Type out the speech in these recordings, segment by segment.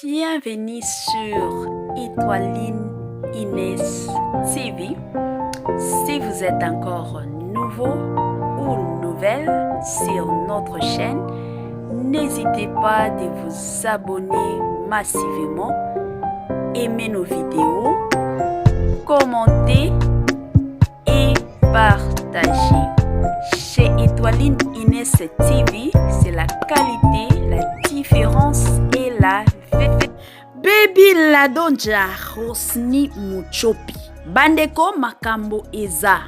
Bienvenue sur Étoiline Inès TV. Si vous êtes encore nouveau ou nouvelle sur notre chaîne, n'hésitez pas de vous abonner massivement, aimer nos vidéos, commenter et partager. Chez Étoiline Inès TV, c'est la qualité, la différence et la Baby Ladonja Rosni Muchopi. Bandeko makambo eza.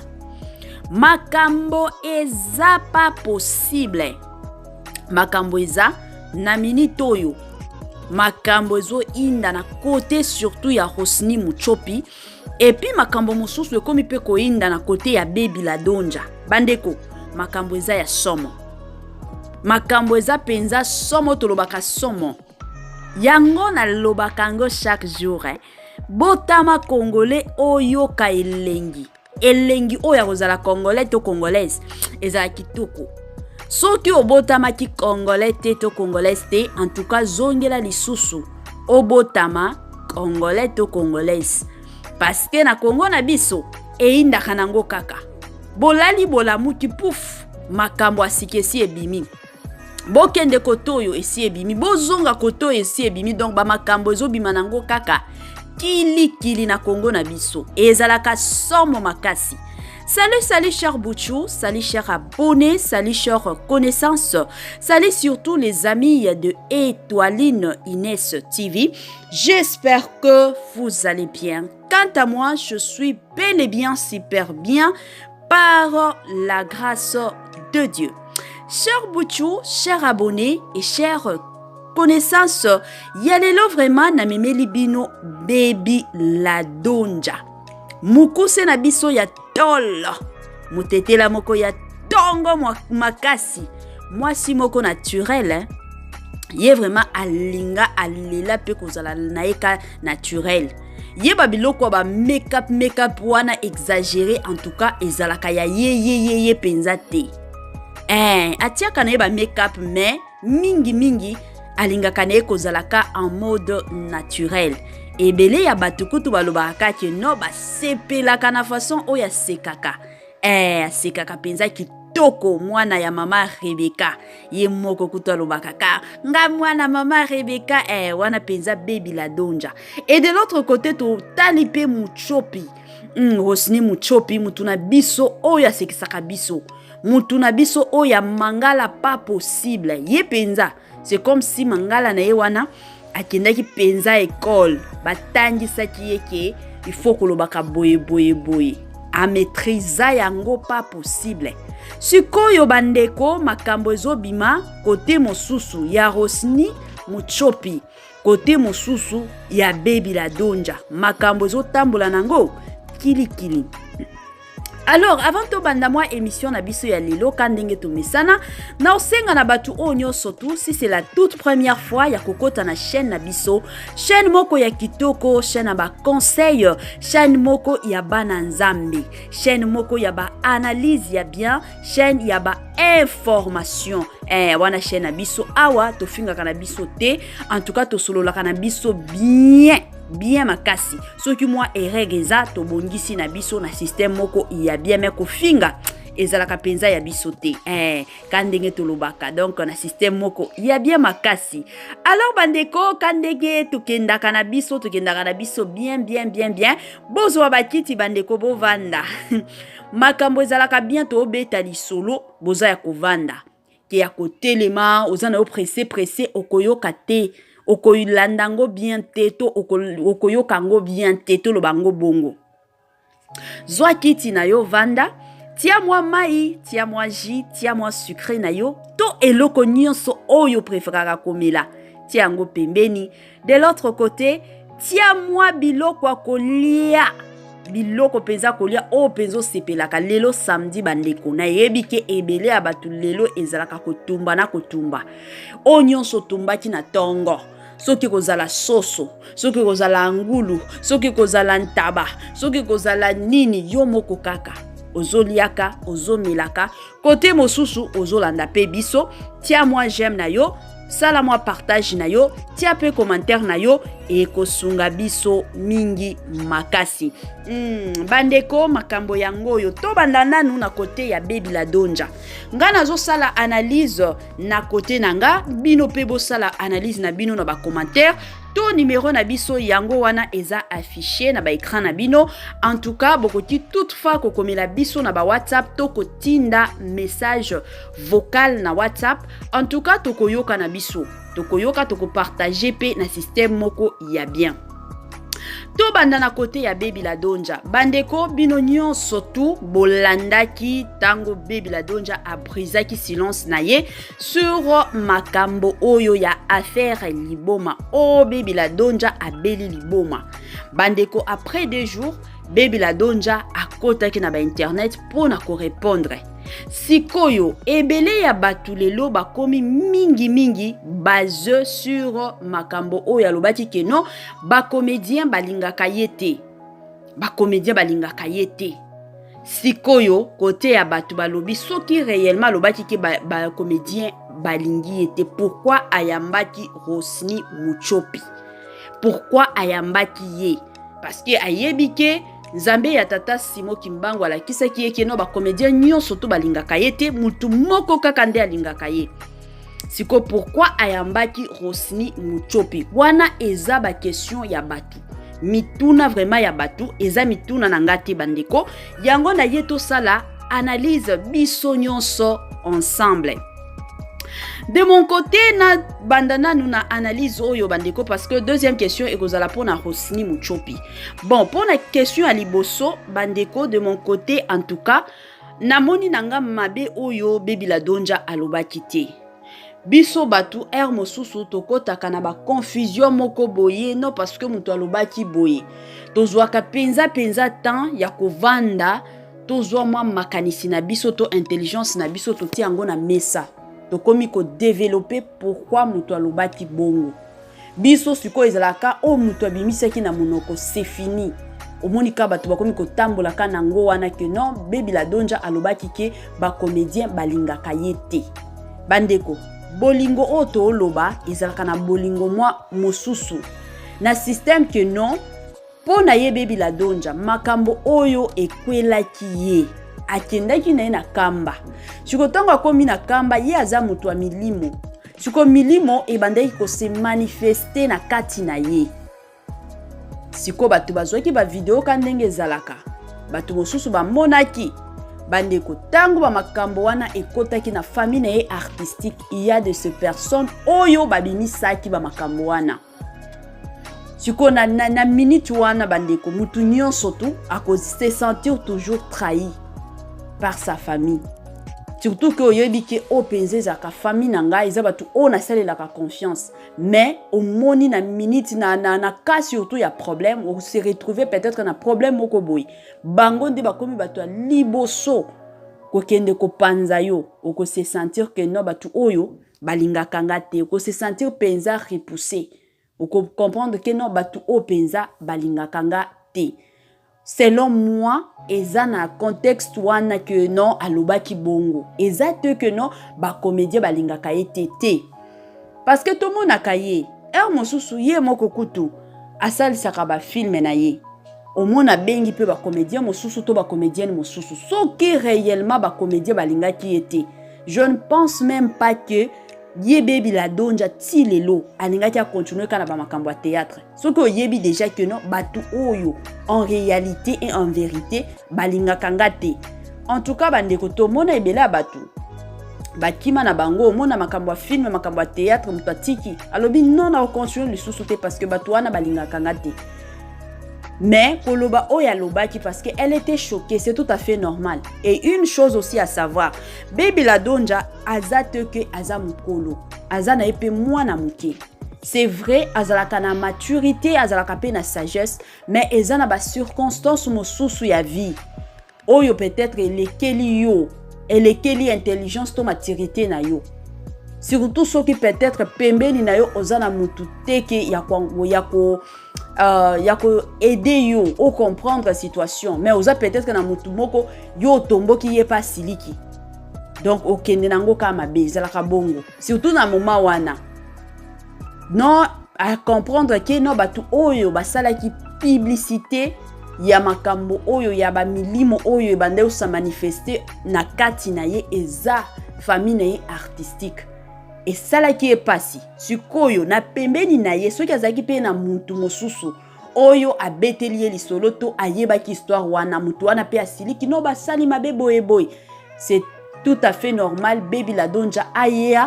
Makambo eza pas possible. Makambo eza na minute oyo. Makambo ezo inda na côté surtout ya Rosni Muchopi. Epuis makambo mosusu ekomi mpe koyinda na kote ya Baby la Donja. Bandeko, makambo eza ya somo. Makambo eza mpenza somo, tolobaka somo. Yango nalobaka yango chaque jour. Eh. Botama Congolais oyoka elengi. Elengi oyo ya kozala Congolais to Congolaise ezala kitoko. Soki obotamaki Congolais te to Congolaise te, en tout cas zongela lisusu obotama Congolais to Congolaise. Parce que na Congo na biso eyindaka nango kaka. Bolali bolamuki pouf, makambo ya sika esi ebimi. Bokende kote oyo esi ebimi, bozonga kote oyo esi ebimi, donc ba makambo ezobima nango kaka kilikili na Congo na biso. Ezalaka somo makasi. Salut, salut cher Bouchou, salut cher abonné, salut cher connaissance, salut surtout les amis de Étoiline Inès TV. J'espère que vous allez bien. Quant à moi, je suis bel et bien super bien par la grâce de Dieu. Cher Bouchou, cher abonné et cher connaissance, ya lelo vraiment na memeli bino Baby Ladonja. Mukuse na biso ya tolo, mutetela moko ya tongo makasi, mwasi moko naturel, hein? Ye vraiment alinga alela pe kozala na ye ka naturel. Ye ba biloko ba make-up make-up wana exagéré, en tout cas ezalaka ya ye ye ye ye penza te. Atiaka na ye ba make-up mais mingi mingi alingaka na ye kozalaka en mode naturel. Ebele ya bato kutu balobaka ke no basepelaka na façon oyo asekaka. Asekaka mpenza kitoko mwana ya mama Rebecca. Ye moko kutu alobaka ka nga mwana mama Rebecca, wana mpenza Baby la Donja. Et de l'autre côté totali mpe Muchopi. Rosni Muchopi mutu na biso oyo asekisaka biso. Mutu na biso oyo ya mangala pas possible. Ye mpenza c'est comme si mangala na ye wana akendaki mpenza école, batangisaki ye ke il faut kolobaka boye boye boye, amaîtrisa yango pas possible. Sikoyo bandeko makambo ezobima kote mosusu ya Rosni Muchopi, kote mosusu ya Baby la Donja, makambo ezotambola nango kilikili. Alors, avant tobanda mwa émission na biso ya lelo ka ndenge tomesana, na osenga na bato oyo nyonso tu, si c'est la toute première fois ya kokota na chaîne na biso, chaîne moko ya kitoko, chaîne ya ba conseil, chaîne moko ya bana nzambe, chaîne moko ya ba analyse ya bien, chaîne ya ba information. Wana chaîne na biso awa tofingaka na biso te, en tout cas tosololaka na biso bien bien makasi. Soki mwa erreur eza tobongisi na biso na système moko ya bien, mais kofinga ezalaka mpenza ya biso te. Ka ndenge tolobaka, donc na système moko ya bien makasi. Alors bandeko, ka ndenge tokendaka na biso, tokendaka na biso bien bien bien bien. Bozwa bakiti bandeko, bovanda. Makambo ezalaka bien, tobeta lisolo, boza ya kovanda ke ya kotelema, oza na yo pressé pressé, okoyoka te, okolanda yango bien te, to okoyoka yango bien te, toloba yango bongo. Zwa kiti na yo, vanda, tia mwa mai, tia mwa jus, tia mwa sucré na yo, to eloko nyonso oyo préféraka komela, tia yango pembeni. De l'autre côté, tia mwa biloko ya kolia, biloko mpenza kolia oyo mpenza osepelaka. Lelo samedi bandeko, nayebi ke ebele ya bato lelo ezalaka kotumba na kotumba. Oyo nyonso otumbaki na tongo, soki kozala soso, soki kozala ngulu, soki kozala ntaba, soki kozala nini, yo moko kaka ozoliaka, ozomelaka, kote mosusu ozolanda mpe biso. Tia mwa j'aime na yo. Sala mwa partage na yo, tia mpe commentaire na yo, ekosunga biso mingi makasi. Bandeko, makambo yango oyo tobanda nanu na kote ya Baby La Dondja. Nga nazosala analyse na kote na nga, bino mpe bosala analyse na bino na bacommentaire to numero na biso yango wana eza affiché na baécran na bino. En tout cas, bokoki toutefois kokomela biso na bawhatsapp to kotinda message vocal na WhatsApp. En tout cas, tokoyoka na biso, tokoyoka, tokopartage mpe na système moko ya bien. Tobanda na kote ya Baby La Dondja. Bandeko, bino nyonso tu bolandaki ntango Baby La Dondja abrisaki silence na ye sur makambo oyo ya affaire liboma. O Baby La Dondja abeli liboma. Bandeko, après 2 jours, Baby La Dondja akotaki na bainternet mpo na korépondre. Sikoyo ebele ya bato lelo bakomi mingimingi base sur makambo oyo alobaki ke non, bacomédien balingaka ye te, bacomédien balingaka ye te. Sikoyo kote ya bato balobi, soki réellement alobaki ke bacomédien ba balingi ye te, pourquoi ayambaki Rosni Muchopi? Pourquoi ayambaki ye? Parce que ayebi ke Nzambe ya tata Simo Kimbangu alakisaki ye ke non, bacomédien nyonso to balingaka ye te, mutu moko kaka nde alingaka ye. Siko pourquoi ayambaki Rosni Muchopi? Wana eza baquestion ya bato, mituna vraiment ya bato, eza mituna na nga te. Bandeko, yango na ye tosala analyse biso nyonso ensemble. De mon côté, na banda nanu na analyse oyo, bandeko, parce que deuxième question ekozala mpona Rosni Muchopi. Bon, mpona question ya liboso, bandeko, de mon côté en tout cas, namoni na nga mabe oyo Baby La Dondja alobaki te. Biso bato, heure mosusu tokɔtaka na baconfusion moko boye, non, parce que moto alobaki boye, tozwaka mpenza mpenza temps ya kovanda, tozwa mwa makanisi na biso to intelligence na biso, totia yango na mesa, tokomi kodévelopper pourquoi moto alobaki bongo. Biso sikoyo ezalaka oyo moto abimisaki na monoko, c'est fini. Omoni ka bato bakomi kotambola ka nango wana ke non, Baby La Dondja alobaki ke bacomédien balingaka ye te. Bandeko, bolingo oyo tooloba ezalaka na bolingo mwa mosusu na système ke non, mpo na ye Baby La Dondja, makambo oyo ekwelaki ye, akendaki na ye na kamba. Siko ntango akomi na kamba, ye aza moto ya milimo. Siko milimo ebandaki kose manifester na kati na ye. Sikoyo bato bazwaki bavideo ka ndenge ezalaka, bato mosusu bamonaki. Bandeko, ntango bamakambo wana ekɔtaki na famille na ye artistique, il y a de ces personnes oyo babimisaki bamakambo wana. Sikoyo na minute wana, bandeko, mutu nyonso tu akose sentir toujours trahi par sa famille, surtout ke oyebi ke oyo mpenza ezalaka famille na ngai, eza bato oyo nasalelaka confiance. Mais omoni na minute na cas surtout ya problème, ose retrouver peut-être na problème moko boye, bango nde bakomi bato ya liboso kokende kopanza yo. Okose sentir ke non, bato oyo balingaka nga te. Okose sentir mpenza repoussé, okocomprendre ke non, bato oyo mpenza balingaka nga te. Selon moi, eza na contexte wana ke non, alobaki bongo, eza te ke non, bacomédien balingaka ye te te, parce que tomonaka ye heure mosusu, ye moko kutu asalisaka bafilm na ye, omona abengi mpe bacomédien mosusu to bacomédienne mosusu. Soki réellement bacomédien balingaki ye te, je ne pense même pas que ye Baby La Dondja ti lelo alingaki acontinue kaka na bamakambo ya théâtre. Soki oyebi déjà ke non, bato oyo en réalité et en vérité balingaka nga te. En tout cas, bandeko, tomona ebele ya bato bakima na bango. Omona makambo ya film, makambo ya théâtre, moto atiki, alobi non, na ocontinue lisusu te parce que bato wana balingaka nga te. Mais koloba oyo alobaki, parce que elle était choquée, c'est tout à fait normal. Et une chose aussi à savoir, Baby La Dondja aza te ke aza mokolo, aza na ye mpe mwana moke. C'est vrai, azalaka na maturité, azalaka mpe na sagesse, mais eza na bacirconstance mosusu ya vie oyo peut-être elekeli yo, elekeli intelligence to maturité na yo, surtout soki peut-être pembeni na yo oza na mutu te ke ya koaider yo ocomprendre situation, mais oza peut-être na mutu moko, yo otomboki, ye mpe asiliki, donc okende nango kaka mabe. Ezalaka bongo, surtout na moment wana. Non, a comprendre que non, bato oyo basalaki publicité ya makambo oyo ya bamilimo oyo ebandaki kosa manifeste na kati na ye, eza famille na ye artistique. Esalaki ye mpasi. Sikoyo na pembeni na ye, soki azalaki mpe na mutu mosusu oyo abeteli ye lisolo to ayebaki histoire wana, mutu wana mpe asiliki, no basali mabe boye boye, c'est tout à fait normal Baby Ladonja aya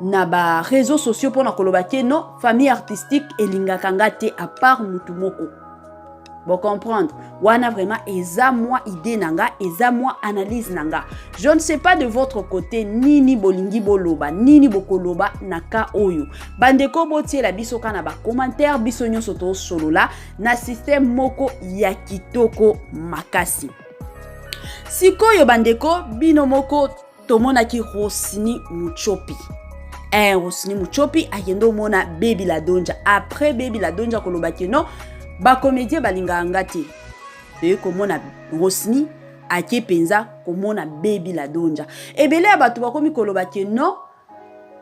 na ba réseaux sociaux mpona koloba ke non, famille artistique elingaka nga te, à part mutu moko. Bocomprendre wana vraiment eza mwa idée na nga, eza mwa analyse na nga. Je ne sais pas de votre côté nini bolingi boloba, nini bokoloba na ka oyo. Bandeko, botiela biso ka na bacommentaire, biso nyonso tosolola na système moko ya kitoko makasi. Sikoyo bandeko, bino moko tomonaki Rosini Muchopi, Rosini Muchopi akende omona Baby Ladonja. Après Baby Ladonja kolobaki non, bacomédien balingaka nga te, toye komona Rosini ake mpenza komona Baby Ladonja. Ebele ya bato bakomi koloba ke non,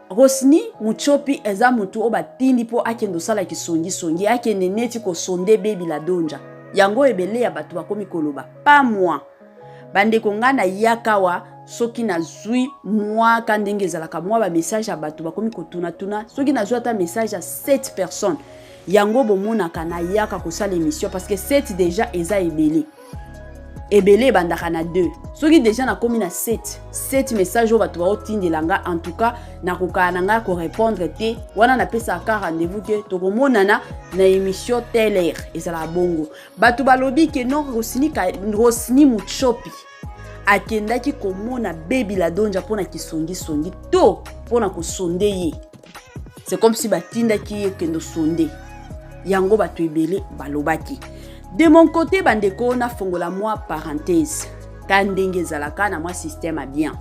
Rosini Muchopi eza motu oyo batindi mpo akende osala kisongisongi, akende neti kosonder Baby Ladonja. Yango ebele ya bato bakomi koloba, pas moi. Bandeko, ngai nayaka awa, soki nazwi mwaka ndenge ezalaka, mwa bamessage ya bato bakomi kotunatuna, soki nazwi ata message ya 7 personnes, yango bomonaka nayaka kosala émission, parce que 7 déjà eza ebele. Ebele ebandaka na 2. Soki déjà nakomi na 7, 7 message oyo bato baotindela nga, en tout cas nakokaka na ngai korépondre te. Wana napesaka rendez-vous ke tokomonana na émission telle heure. Ezalaka bongo. Bato balobi ke non, Rosini Muchopi akendaki komona Baby Ladonja mpona kisongisongi to mpona kosonder ye. C'est comme si batindaki ye kende osonder. Yango bato ebele balobaki. De mon côté, bandeko, nafongola mwa parenthèse ka ndenge ezalaka na mwa système ya bien,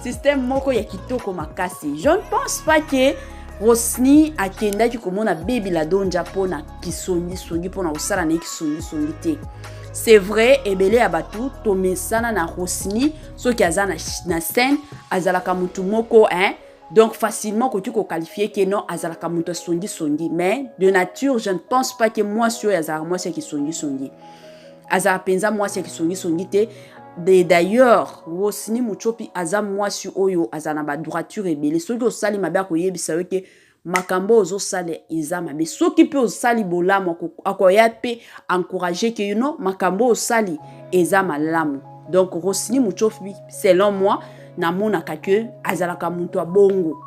système moko ya kitoko makasi. Je ne pense pas ke Rosni akendaki komona Baby Ladonja mpona kisongisongi, mpona kosala na ye kisongisongi te. C'est vrai, ebele ya bato tomesana na Rosni, soki aza na scène, azalaka motu moko, hein? Donc facilement koki koqualifier ke non, azalaka moto asongisongi. Mais de nature, je ne pense pas ke mwasi oyo azalaka mwasi ya kisongisongi. Azalaka mpenza mwasi ya kisongisongi te. De d'ailleurs, Rosini Muchopi aza mwasi oyo aza na badroiture ebele. Soki osali mabe, akoyebisa yo ke makambo ozosala eza mabe. Soki mpe osali bolamu, akoya mpe encourage ke yo, makambo osali eza malamu. Donc Rosini Muchopi, selon moi, namonaka ke azalaka moto ya bongo.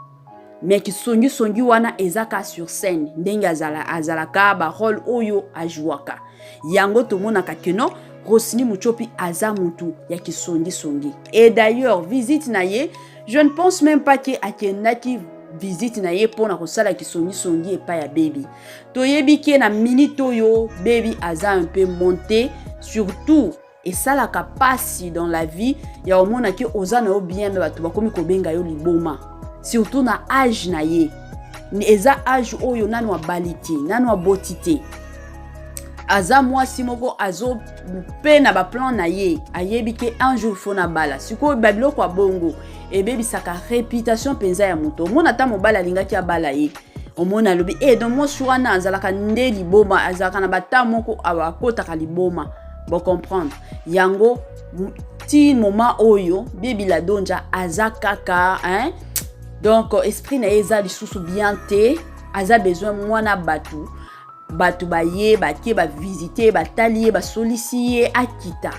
Mais kisongisongi wana eza ka sur scène, ndenge azalaka, barôle oyo ajwaka, yango tomonaka ke non, Rosini Muchopi aza motu ya kisongisongi. Et d'ailleurs, visite na ye, je ne pense même pas ke akendaki visite na ye mpona kosala kisongisongi epai ya Bebi. Toyebi ke na minute oyo Bebi aza un peu monté. Surtout esalaka pasi dans la vie ya omona ke oza na yo bien, mais bato bakomi kobenga yo liboma, surtout na age na ye. Eza age oyo nanu abali te, nanu aboti te. Aza mwasi moko azo mpe na baplan na ye, ayebi ke un jour faut nabala. Sikoyo babiloko ya bongo ebebisaka réputation mpenza ya moto. Omona ata mobali alingaki abala ye, omona alobi e donc mwasi wana azalaka nde liboma, azalaka na bata moko akotaka liboma. Bocomprendre yango. Ti moment oyo Bebi Ladonja aza kaka, hein? Donc esprit na ye eza lisusu bien te, aza besoin mwana bato. Bato baye, bake, bavisite, batali ye, basolisi ye, akita.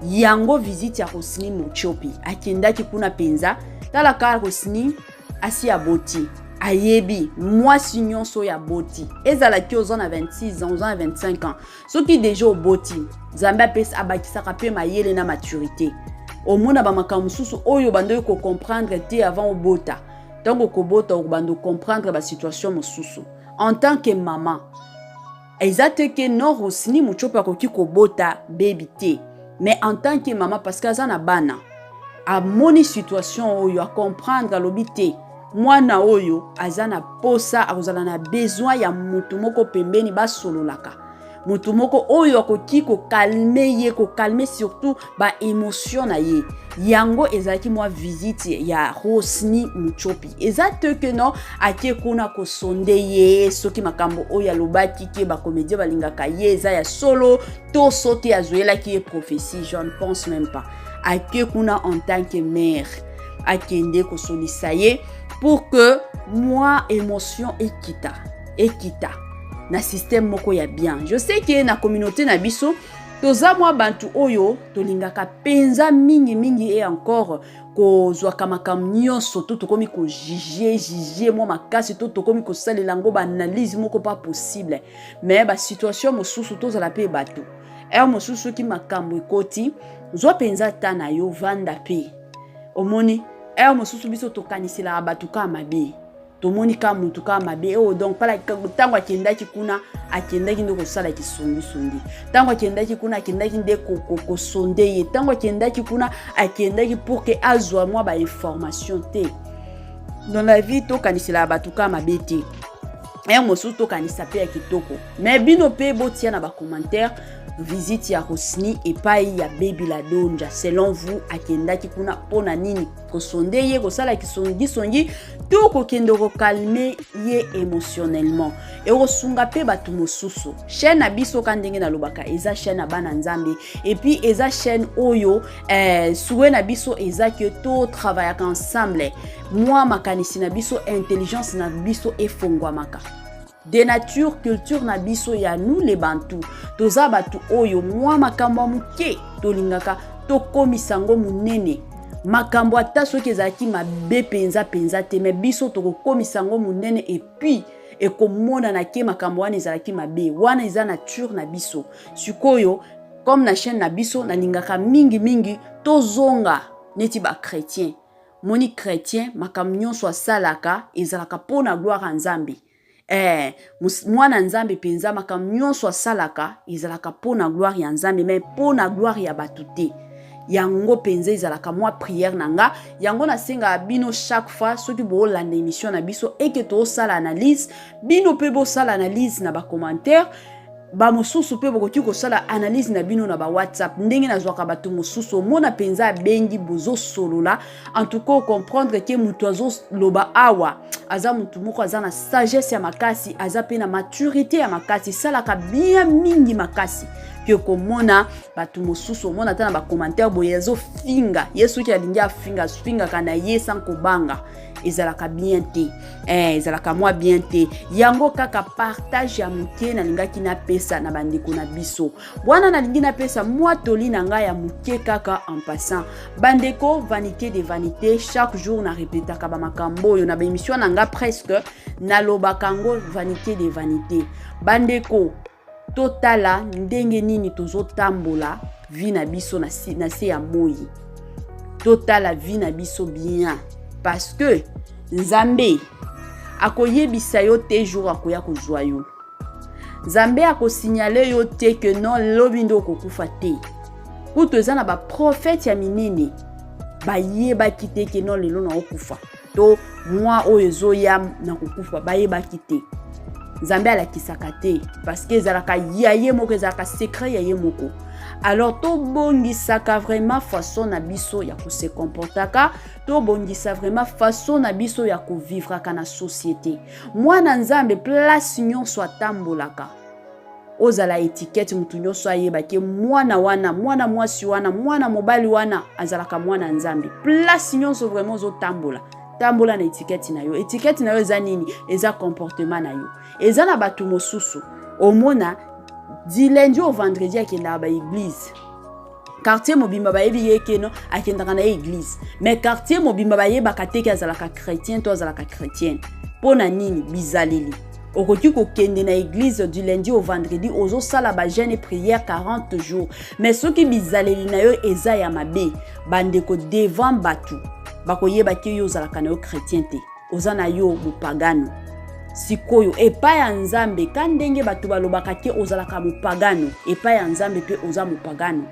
Yango visite ya Rosini Mochopi, akendaki kuna mpenza. Tala kaka, Rosini asi aboti, ayebi mwasi nyonso oyo aboti, ezalaki oza na 26 ans, oza na 25 ans, soki déjà oboti, Nzambe apesa, abakisaka mpe mayele na maturité. Omona bamakambo mosusu oyo bandoki kocomprendre te avant obota. Ntango okobota, okobanda ocomprendre basituation mosusu en tant que mama. Eza te ke non, Rosini Mochopi akoki kobota bebi te, mais en tant que mama, parce que aza na bana, amoni situation oyo, acomprendre, alobi te, mwana oyo aza na posa, akozala na besoin ya motu moko pembeni basololaka. Moto moko oyo akoki kocalmer ye, kocalmer surtout baémotion na ye. Yango ezalaki mwa visite ya Rosni Mutshopi. Eza te ke non, ake kuna kosonder ye soki makambo oyo alobaki ke bacomédien balingaka ye eza ya solo, to soki azoyelaki ye prophétie. Je ne pense même pas. Ake kuna en tant que mère, akende kosolisa ye pour que mwa émotion ekita, ekita na système moko ya bien. Je sais ke na communauté na biso, toza mwa bantu oyo tolingaka mpenza mingimingi e encore kozwaka makambo nyonso to tokomi kojuger, juger mwa makasi, to tokomi kosalela yango baanalyse moko pas possible. Mais basituation mosusu, tozala mpe bato. Heure mosusu, soki makambo ekoti, zwa mpenza ta na yo, vanda mpe omoni. Heure mosusu biso tokaniselaka bato kaka mabe, tomoni kaka motu kaka mabe oyo. Donc pala, ntango akendaki kuna, akendaki nde kosala kisongisongi. Ntango akendaki kuna, akendaki nde kosonder ye. Ntango akendaki kuna, akendaki pour ke azwa mwa bainformation te. Dans la vie, tokaniselaka bato kaka mabe te. Heure mosusu tokanisa mpe ya kitoko. Mais bino mpe botia na bacommentaire: visite ya Rosni epai ya Baby Ladonja, selon vous, akendaki kuna mpona nini? Kosonder ye, kosala kisongisongi, to kokende kocalmer ye émotionnellement? Ekosunga mpe bato mosusu. Chaîne na biso, ka ndenge nalobaka, eza chaîne ya bana Nzambe. Et puis eza chaîne oyo souhait na biso eza ke totravaillaka ensemble, mwa makanisi na biso, intelligence na biso efongwamaka. De nature, culture na biso ya nous les Bantu, toza bato oyo mwa makambo ya moke tolingaka tokomisa yango monene. Makambo ata soki ezalaki mabe mpenza mpenza te, mais biso tokokomisa yango monene, et puis ekomonana ke makambo wana ezalaki mabe. Wana eza nature na biso. Sikoyo, comme na chaîne na biso, nalingaka mingimingi tozonga neti bachrétien. Moni, chrétien, makambo nyonso asalaka ezalaka mpo na gloire ya Nzambe. Mwana Nzambe mpenza, makambo nyonso asalaka ezalaka mpo na gloire ya Nzambe, mais mpo na gloire ya bato te. Yango mpenza ezalaka mwa prière na nga. Yango nasengaka bino chaque fois, soki boolanda émission na biso eke toosala analyse, bino mpe bosala analyse na bacommentaire. Bamosusu mpe bokoki kosala analyse na bino na bawhatsapp, ndenge nazwaka bato mosusu. Omona mpenza abengi, bozosolola, en tout cas comprendre ke moto azoloba awa aza motu moko aza na sagesse ya makasi, aza mpe na maturité ya makasi. Esalaka bien mingi makasi ke komona bato mosusu, omona ata na bacommentaire boye azofinga ye. Soki alingi afinga, afingaka na ye sans kobanga. Ezalaka bien te, ezalaka mwa bien te. Yango kaka partage ya moke nalingaki napesa na bandeko na biso wana. Nalingi napesa mwa toli na ngai ya moke kaka en passant. Bandeko, vanité de vanité. Chaque jour narepetaka bamakambo oyo na baémission na nga, presque nalobaka yango: vanité de vanité. Bandeko, totala ndenge nini tozotambola vie na biso na se ya moi. Totala vie na biso bien, parce que Nzambe akoyebisa yo te jour akoya kozwa yo. Nzambe akosignaler yo te ke non, lobi nde okokufa te. Kutu eza na baprofete ya minene bayebaki te ke non, lelo nakokufa, to mwa oyo ezoya na kokufa. Bayebaki te. Nzambe alakisaka te, parce que ezalaka ya ye moko, ezalaka secret ya ye moko. Alors tobongisaka vraiment façon na biso ya kose comportaka, tobongisa vraiment façon na biso ya kovivraka na société. Mwana Nzambe, place nyonso atambolaka, ozala étiquette, motu nyonso ayebaki mwana wana, mwana mwasi wana, mwana mobali wana azalaka mwana Nzambe. Place nyonso vraiment ozotambola, tambola na étiquette na yo. Étiquette na yo eza nini? Eza comportement na yo. Eza na bato mosusu, omona du lundi au vendredi akendaka baéglise. Quartier mobimba bayebi ye keno akendaka na ye église, mais quartier mobimba bayebaka te ke azalaka chrétien to azalaka chrétienne. Mpo na nini? Bizaleli. Okoki kokende na église du lundi au vendredi, ozosala bajeûne, prière 40 jours, mais soki bizaleli na yo eza ya mabe, bandeko, devant bato bakoyebaki yo ozalaka na yo chrétien te, oza na yo mopagano. Sikoyo epai ya Nzambe, ka ndenge bato balobaka te ozalaka mopagano, epai ya Nzambe mpe oza mopagano.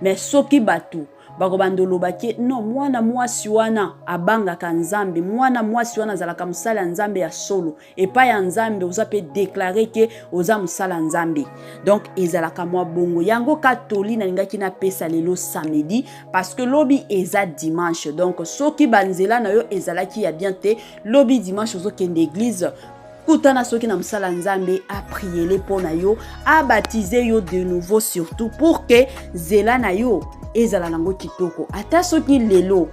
Mais soki bato Bakobanda oloba ke non, mwana mwasi wana abangaka Nzambe, mwana mwasi wana azalaka mosali ya Nzambe ya solo. Epai ya Nzambe oza mpe déclare ke oza mosala ya Nzambe. Donc ezalaka mwa bongo. Yango ka toli nalingaki napesa lelo samedi, parce que lobi eza dimanche. Donc soki banzela na yo ezalaki ya bien te, lobi dimanche ozokende église, kutana soki na mosala Nzambe, apriele mpo na yo, abaptize yo de nouveau, surtout pour que nzela na yo ezala nango kitoko. Ata soki lelo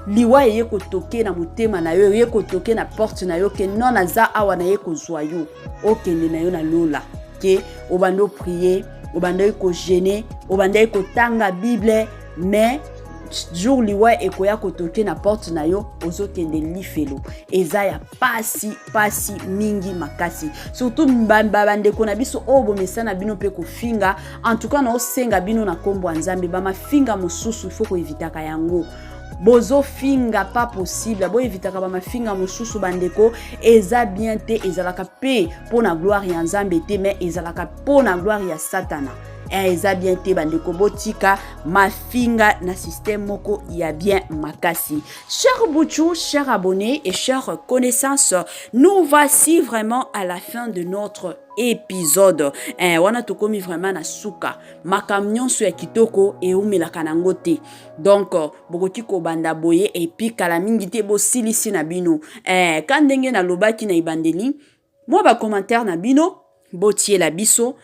liwa eye kotoke na motema na yo, eye kotoke na porte na yo ke non, naza awa, naye kozwa yo, okende na yo na lola, ke obandi oprier, obandaki kojeûner, obandaki kotanga Bible, mais jour liwa ekoya kotoke na porte na yo, ozokende lifelo. Eza ya pasi, pasi mingi makasi, surtout bandeko na biso oyo bomesana bino mpe kofinga. En tout cas, naosenga bino na nkombo ya Nzambe, bamafinga mosusu ifo koevitaka yango. Bozofinga pas possible, boevitaka bamafinga mosusu, bandeko, eza bien te. Ezalaka mpe mpo na gloire ya Nzambe te, mais ezalaka mpo na gloire ya Satana. Eza bien te, bandeko, botika mafinga na système moko ya bien makasi. Cher Bouchou, chers abonnés et chères connaissances, nous voici vraiment à la fin de notre épisode. Wana tokomi vraiment na suka. Makambo nyonso ya kitoko eumelaka nango te. Donc bokoki kobanda boye et puis kala mingi te bosilisi na bino. Ka ndenge nalobaki na ebandeli, mwa bacommentaire na bino botiela biso,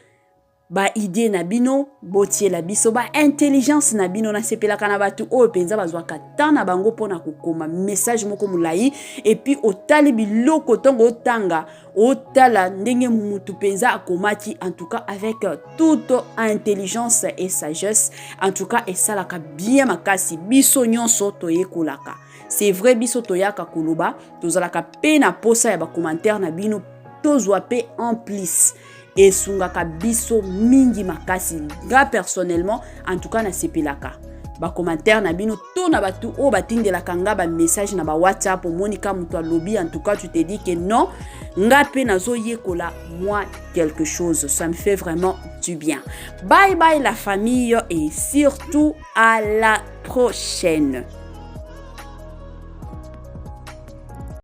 baidée na bino botiela biso, baintelligence na bino. Nasepelaka na bato oyo mpenza bazwaka temps na bango mpona kokoma message moko molai, et puis otali biloko, ntongo otanga, otala ndenge mutu mpenza akomaki, en tout cas avec toute intelligence et sagesse. En tout cas, esalaka bien makasi. Biso nyonso toyekolaka, c'est vrai. Biso toyaka koloba, tozalaka mpe na posa ya bacommentaire na bino, tozwa mpe en plus, esungaka biso mingi makasi. Nga personnellement, en tout cas, nasepelaka bacommentaire na bino to na bato oyo batindelaka nga bamessage na bawhatsapp. Omoni ka moto alobi, en tout cas tu te dis que non, nga mpe nazoyekola moi quelque chose. Ça me fait vraiment du bien. Bye bye la famille et surtout à la prochaine.